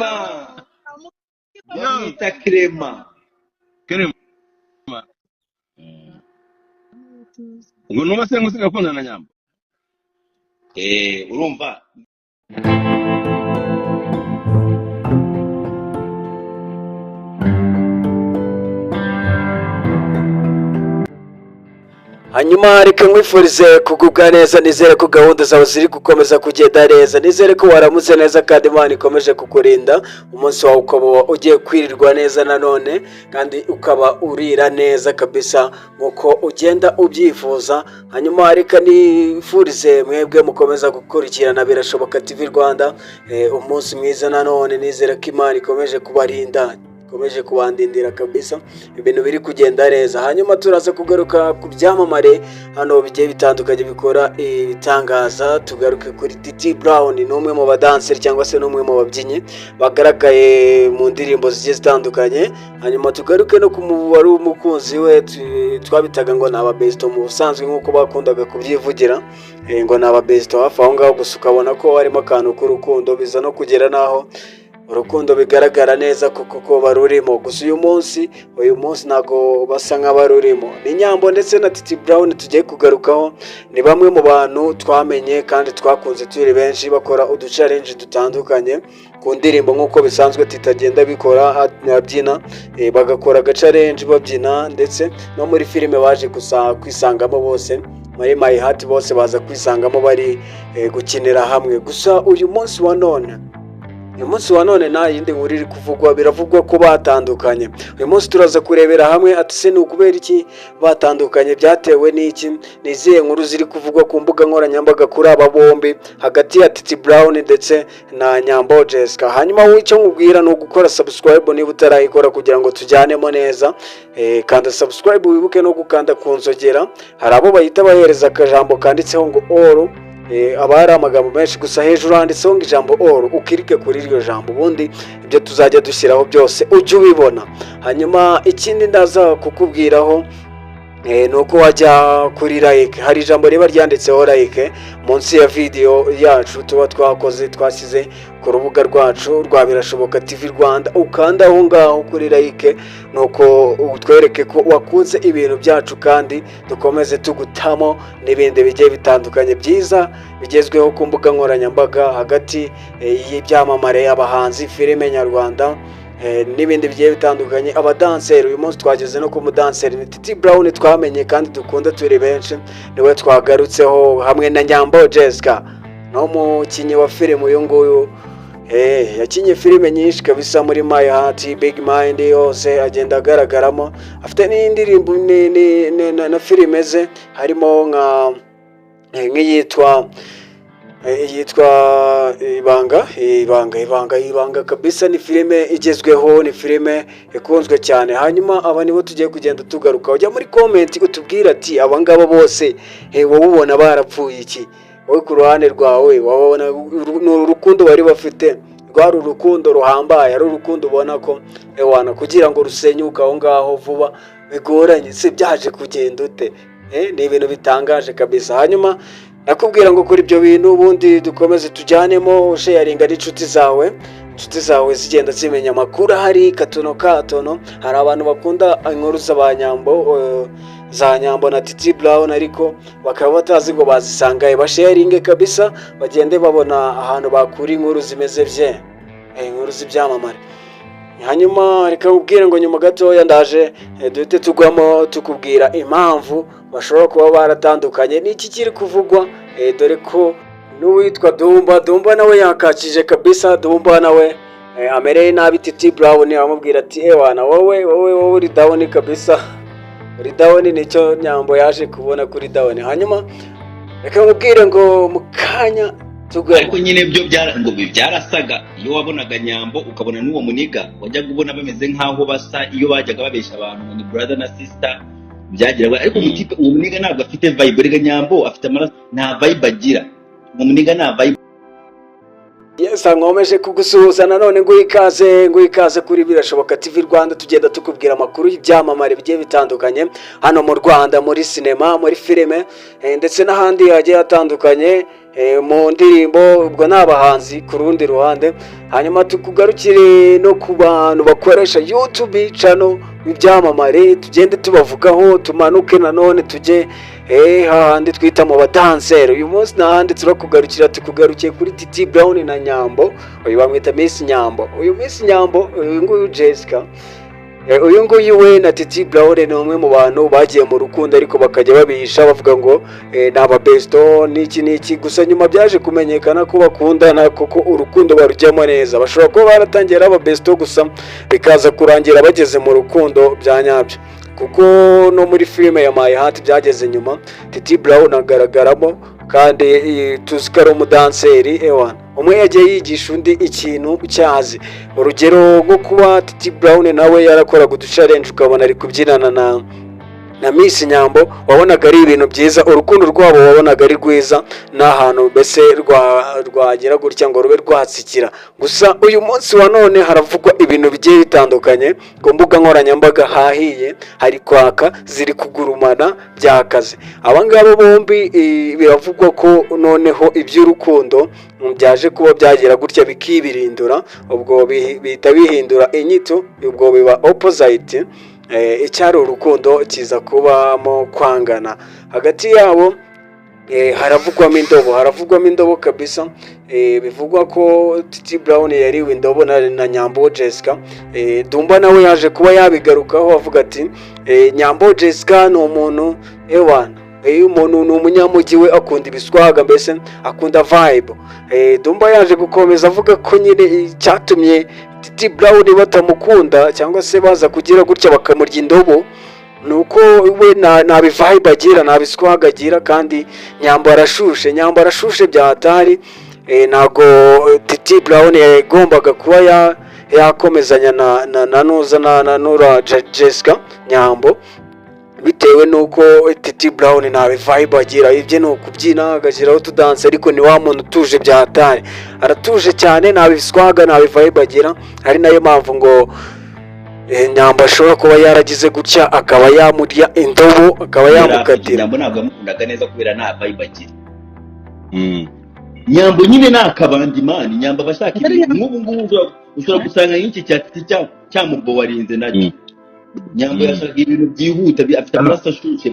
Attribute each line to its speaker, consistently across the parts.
Speaker 1: Clement.
Speaker 2: Yo.
Speaker 1: Bamwita Clement.
Speaker 2: Kerema. Ngo nuba se ngo usigaye ukundana na Nyambo?
Speaker 1: Urumva.
Speaker 3: Hanyuma reka nkwifurize kugubwa neza, nizere ko gahunda zawe ziri gukomeza kugenda neza, nizere ko waramutse neza kandi Imana ikomeje kukurinda, umunsi wawe ukaba ugiye kwirirwa neza nanone kandi ukaba urira neza kabisa nk'uko ugenda ubyifuza. Hanyuma reka nifurize mwebwe mukomeza gukurikirana Birashoboka TV Rwanda umunsi mwiza nanone, nizere ko Imana ikomeje kubarinda, ikomeje kubandindira kabisa, ibintu biri kugenda neza. Hanyuma turaza kugaruka ku byamamare hano bigiye bitandukanye bikora ibitangaza. Tugaruke kuri Titi Brown, ni umwe mu badanseri cyangwa se ni umwe mu babyinnyi bagaragaye mu ndirimbo zigiye zitandukanye. Hanyuma tugaruke no ku wari umukunzi we twabitaga ngo ni ababesto mu busanzwe, nk'uko bakundaga kubyivugira, ngo ni ababesto hafi aho ngaho, gusa ukabona ko harimo akantu k'urukundo, biza no kugera n'aho urukundo bigaragara neza kuko ko barurimo. Gusa uyu munsi ntabwo basa nk'abarurimo. Ni Nyambo ndetse na Titi Brown tugiye kugarukaho, ni bamwe mu bantu twamenye kandi twakunze turi benshi, bakora uduchallenge dutandukanye ku ndirimbo nk'uko bisanzwe tutagenda bikora abyina, bagakora agachallenge babyina, ndetse no muri filime baje gusa kwisangamo bose muri My Heart, bose baza kwisangamo bari gukinira hamwe. Gusa uyu munsi wa none nta yindi nkuru iri kuvugwa, biravugwa ko batandukanye. Uyu munsi turaza kurebera hamwe ati se ni ukubera iki batandukanye, byatewe n'iki, ni izihe nkuru ziri kuvugwa ku mbuga nkoranyambaga kuri aba bombi, hagati ya Titi Brown ndetse na Nyambo Jessica. Hanyuma wowe icyo nkubwira ni ugukora subscribe niba utarayikora kugira ngo tujyanemo neza. Kanda subscribe, wibuke no gukanda ku nzogera. Hari abo bahita bahereza akajambo kanditseho ngo all, aba hari amagambo menshi, gusa hejuru handitseho ngo ijambo all, ukirike kuri iryo jambo, ubundi ibyo tuzajya dushyiraho byose ujye ubibona. Hanyuma ikindi ndaza kukubwiraho ni uko wajya kuri like, hari ijambo riba ryanditseho like munsi ya video yacu tuba twakoze, twashyize ku rubuga rwacu rwa Birashoboka TV Rwanda, ukanda aho ngaho kuri like, nuko utwereke ko wakunze ibintu byacu kandi dukomeze tugutamo n'ibindi bigiye bitandukanye byiza bigezweho ku mbuga nkoranyambaga hagati y'ibyamamare, abahanzi, filime nyarwanda n'ibindi bigiye bitandukanye, abadanseri. Uyu munsi twageze no ku mudanseri, ni Titi Brown twamenye kandi dukunda turi benshi, niwe twagarutseho hamwe na Nyambo Jessica, ni umukinnyi wa filime uyu nguyu. Yakinnye filime nyinshi kabisa muri My Heart, Big Mind, yose agenda agaragaramo. Afite n'indirimbo na filime ze, harimo nka nk'iyitwa yitwa Ibanga, Ibanga, Ibanga, Ibanga kabisa. Ni filime igezweho, ni filime ikunzwe cyane. Hanyuma aba nibo tugiye kugenda tugaruka. Ujya muri comment utubwire ati aba ngaba bose wowe ubona barapfuye iki? Wowe ku ruhande rwawe wabona ni urukundo bari bafite rwari urukundo ruhambaye, ari urukundo ubona ko ewana kugira ngo rusenyuke aho ngaho vuba bigoranye, se byaje kugenda ute? Ni ibintu bitangaje kabisa. Hanyuma nakubwira ngo kuri ibyo bintu, ubundi dukomeze tujyanemo, usharinga n'inshuti zawe, inshuti zawe zigenda zimenya amakuru ahari katono katono. Hari abantu bakunda inkuru z'abanyambo, za Nyambo na Titi Brown, ariko bakaba batazi ngo bazisangaye. Basharinge kabisa, bagende babona ahantu bakura inkuru zimeze bye, inkuru z'ibyamamare. Hanyuma reka nkubwire ngo nyuma gatoya ndaje, duhite tugwamo tukubwira impamvu bashobora kuba baratandukanye, n'iki kiri kuvugwa, dore ko n'uwitwa Dumba, Dumba nawe yakakije kabisa. Dumba nawe amereye nabi Titi Brown, amubwira ati ewana wowe, wowe, wowe uri down kabisa, uri down. Nicyo Nyambo yaje kubona kuri down. Hanyuma reka nkubwire ngo mu kanya tugwemo.
Speaker 1: Ariko nyine byo ngo byarasaga, iyo wabonaga Nyambo ukabona n'uwo muniga, wajyaga ubona bameze nk'aho basa. Iyo bajyaga babeshya abantu ngo ni brother na sister, byagiraga. Ariko umutipe, uwo muniga ntabwo afite vibe. Rega Nyambo afite amaraso, nta vibe agira uwo muniga, nta vibe.
Speaker 3: Yes, nkomeje kugusuhuza nanone, nguha ikaze, nguha ikaze kuri Birashoboka TV Rwanda. Tugenda tukubwira amakuru y'ibyamamare bigiye bitandukanye hano mu Rwanda, muri sinema, muri filime, ndetse n'ahandi hagiye hatandukanye. mu ndirimbo, ubwo ni abahanzi ku rundi ruhande. Hanyuma tukugarukire no ku bantu bakoresha YouTube channel ibyamamare, tugende tubavugaho, tumanuke nanone tujye hahandi twita mu badanseri. Uyu munsi n'ahandi turakugarukira, tukugarukiye kuri Titi Brown na Nyambo. Uyu bamwita Miss Nyambo. Uyu Miss Nyambo, uyu nguyu Jessica, uyu nguyu we na Titi Brown ni umwe mu bantu bagiye mu rukundo, ariko bakajya babihisha bavuga ngo ni ababesto n'iki n'iki. Gusa nyuma byaje kumenyekana ko bakundana kuko urukundo barujyamo neza. Bashobora kuba baratangiye ari ababesto, gusa bikaza kurangira bageze mu rukundo bya nyabyo, kuko no muri filime ya My Heart byageze nyuma Titi Brown agaragaramo, kandi tuzi ko ari umudanseri. Ewana, umwe yagiye yigisha undi ikintu cyazi. Urugero nko kuba Titi Brown nawe yarakoraga uduchallenge, ukabona ari kubyinana na Miss Nyambo, wabonaga ari ibintu byiza. Urukundo rwabo wabonaga ari rwiza, n'ahantu mbese rwagera gutya ngo rube rwatsikira. Gusa uyu munsi wa none haravugwa ibintu bigiye bitandukanye ku mbuga nkoranyambaga. Hahiye, hari kwaka, ziri kugurumana byakaze. Aba ngaba bombi, biravugwa ko noneho iby'urukundo byaje kuba byagera gutya bikibirindura, ubwo bihita bihindura inyito, ubwo biba opposite. Icyari urukundo kiza kubamo kwangana hagati yabo. Haravugwamo indobo, haravugwamo indobo kabisa. Bivugwa ko Titi Brown yariwe indobo na Nyambo Jessica. Dumba nawe yaje kuba yabigarukaho, avuga ati Nyambo Jessica ni umuntu, ewana, iyo umuntu ni umunyamujyi, we akunda ibiswaga, mbese akunda vibe. Dumba yaje gukomeza avuga ko nyine icyatumye Titi Brown batamukunda cyangwa se baza kugira gutya bakamurya indobo ni uko we nta bivibe agira, nta biswaga agira, kandi Nyambo arashushe, Nyambo arashushe bya hatari. Ntabwo Titi Brown yagombaga kuba yakomezanya na nuza na Nura Jessica Nyambo, bitewe n'uko Titi Brown nta vibe agira. Ibye ni ukubyina, agashyiraho utudansi, ariko ni wa muntu utuje bya hatari, aratuje cyane, nta biswaga, nta vibe agira. Ari nayo mpamvu ngo Nyambo ashobora kuba yaragize gutya akaba yamurya indobo, akaba yamukatira.
Speaker 1: Nyambo ntabwo yamukundaga neza kubera nta vibe agira. Nyambo nyine ni akabandi, man. Nyambo aba ashaka ibintu nk'ubu ngubu ushobora gusanga nk'iki cya Titi cyamubowarinze nacyo. Nyambo yashaka ibintu byihuta, afite amaraso ashyushye.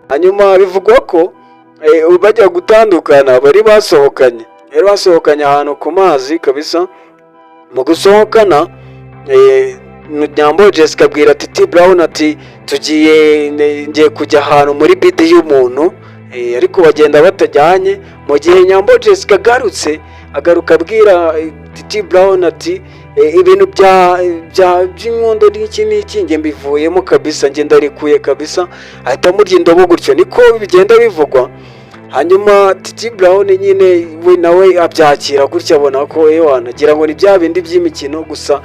Speaker 3: Hanyuma bivugwa ko bajya gutandukana bari basohokanye, bari basohokanye ahantu ku mazi kabisa. Mu gusohokana, Nyambo Jessica abwira Titi Brown ati tugiye, ngiye kujya ahantu muri bidi y'umuntu, ariko bagenda batajyanye. Mu gihe Nyambo Jessica agarutse, agaruka abwira Titi Brown ati ibintu bya by'inkondo n'iki n'iki njye mbivuyemo kabisa, njye ndarikuye kabisa. Ahita amurya indobo gutyo, niko bigenda bivugwa. Hanyuma Titi Brown nyine we nawe abyakira gutya, abona ko ewana agira ngo ni bya bindi by'imikino gusa.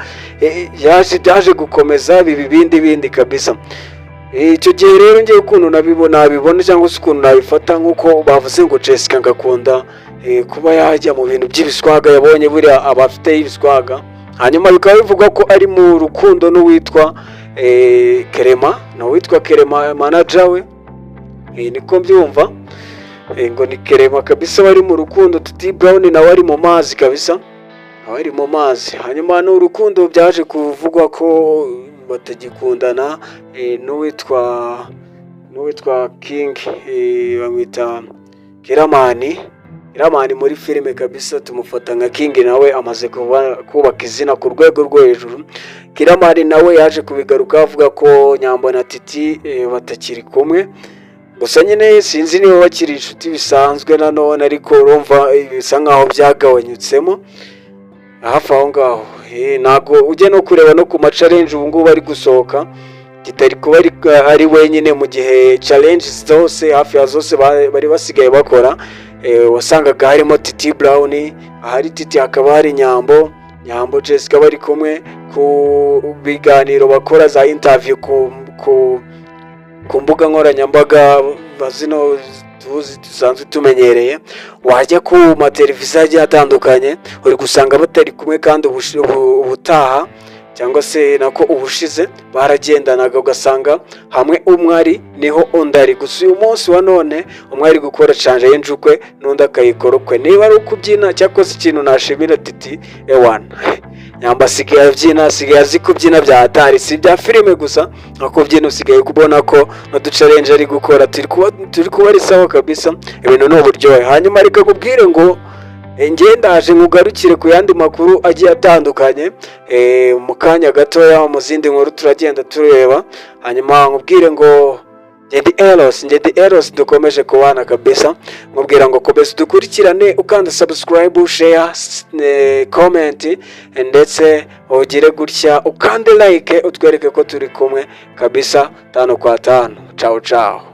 Speaker 3: Yaje byaje gukomeza biba ibindi bindi kabisa. Icyo gihe rero ngewe ukuntu nabibona cyangwa se ukuntu nabifata, nk'uko bavuze ngo Jessica ngakunda kuba yajya mu bintu by'ibiswaga, yabonye buriya aba afite ibiswaga. Hanyuma bikaba bivugwa ko ari mu rukundo n'uwitwa Kerema, ni uwitwa Kerema manager we. Niko mbyumva. Ngo ni Kerema kabisa bari mu rukundo. Titi Brown nawe ari mu mazi kabisa, nawe ari mu mazi. Hanyuma ni urukundo byaje kuvugwa ko batagikundana n'uwitwa King, bamwita Kiramani. Kiramani muri filime kabisa tumufata nka King, nawe amaze kubaka izina ku rwego rwo hejuru. Kiramani nawe yaje kubigaruka avuga ko Nyambo na Titi batakiri kumwe. Gusa nyine sinzi niba bakiri inshuti bisanzwe nanone, ariko urumva bisa nkaho byagabanyutsemo hafi aho ngaho. Ntabwo ujya no kureba no ku ma challenge ubu ngubu ari gusohoka, kitari kuba ari wenyine. Mu gihe challenge zose, hafi ya zose bari basigaye bakora, wasangaga harimo Titi Brown, ahari Titi hakaba hari Nyambo, Nyambo Jessica bari kumwe ku biganiro bakora za interview ku mbuga nkoranyambaga zino tuzi dusanzwe tumenyereye. Wajya ku mateleviziyo agiye atandukanye, uri gusanga batari kumwe, kandi ubutaha cyangwa se nako ubushize baragendanaga, ugasanga hamwe umwe ari niho undi ari. Gusa uyu munsi wa none umwe ari gukora challenge ukwe, n'undi akayikora ukwe, niba ari ukubyina. Cyakoze ikintu nashimira Titi, ewana, Nyambo asigaye abyina, asigaye azi kubyina bya hatari. Si ibya filime gusa, nko kubyina usigaye kubona ko n'uduchallenge ari gukora turi kuba ari sawa kabisa. Ibintu ni uburyohe. Hanyuma reka nkubwire ngo njye ndaje nkugarukire ku yandi makuru agiye atandukanye mu kanya gatoya, mu zindi nkuru turagenda tureba. Hanyuma nkubwire ngo Ngedi Eros, Ngedi Eros, dukomeje kubana kabisa. Nkubwira ngo komeza dukurikirane, ukanda subscribe, share, comment, ndetse ugire gutya ukande like, utwereke ko turi kumwe kabisa tano kwa tano. Ciao ciao.